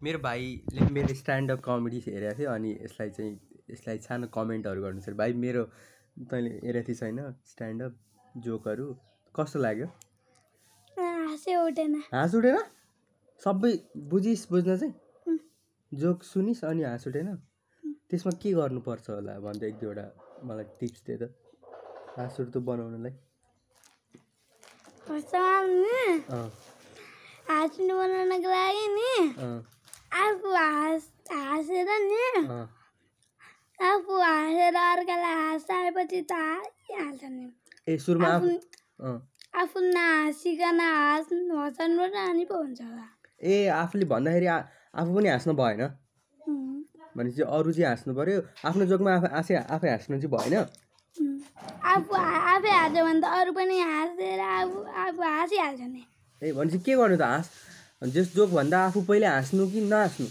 मेरो भाइले मेरो स्ट्यान्डअप कमेडी हेरेको थियो अनि यसलाई सानो कमेन्टहरू गर्नु छ भाइ। मेरो तैँले हेरेको थिइस् होइन स्ट्यान्डअप जोकहरू कस्तो लाग्यो? हाँस उठेन? सबै बुझ्न चाहिँ जोक सुनिस् अनि हाँस उठेन? त्यसमा के गर्नुपर्छ होला भन्दा एक दुईवटा मलाई टिप्स दे त हाँस उठ्दो बनाउनुलाई। हाँस्नु बनाउनको लागि नि आफू हाँसेर अर्कालाई हाँसाएपछि त हाँसिहाल्छ नि। सुरुमा आफू नहाँसिकन हँसाउनु र अनि पो हुन्छ होला। आफूले भन्दाखेरि आफू पनि हाँस्नु भएन भनेपछि अरू चाहिँ हाँस्नु पर्यो। आफ्नो जोकमा आफै हाँस्नु चाहिँ भएन। आफू आफै हाँस्यो भने त अरू पनि हाँसेर आफू हाँसिहाल्छ नि। भनेपछि के गर्नु त? जस जोक भन्दा आफू पहिला हाँस्नु कि नहाँस्नु?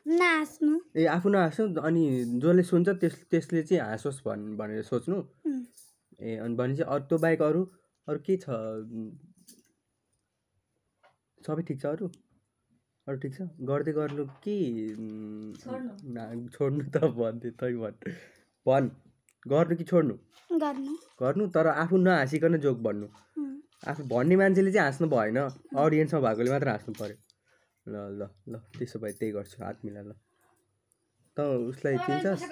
नहाँस्नु। आफू नहाँस्नु अनि जसले सुन्छ त्यसले चाहिँ हाँसोस् भनेर सोच्नु। अनि भनेपछि त्यो बाहेक अरू के छ? सबै ठिक छ? अरू ठिक छ? गर्दै गर्नु कि छोड्नु त भन्दै तै भन् गर्नु कि छोड्नु? गर्नु तर आफू नहाँसिकन जोक भन्नु। आफू भन्ने मान्छेले चाहिँ हाँस्नु भएन, अडियन्समा भएकोले मात्र हाँस्नु पर्यो। ल ल ल त्यसो भए त्यही गर्छु, हात मिला ल। त उसलाई चिन्छस्?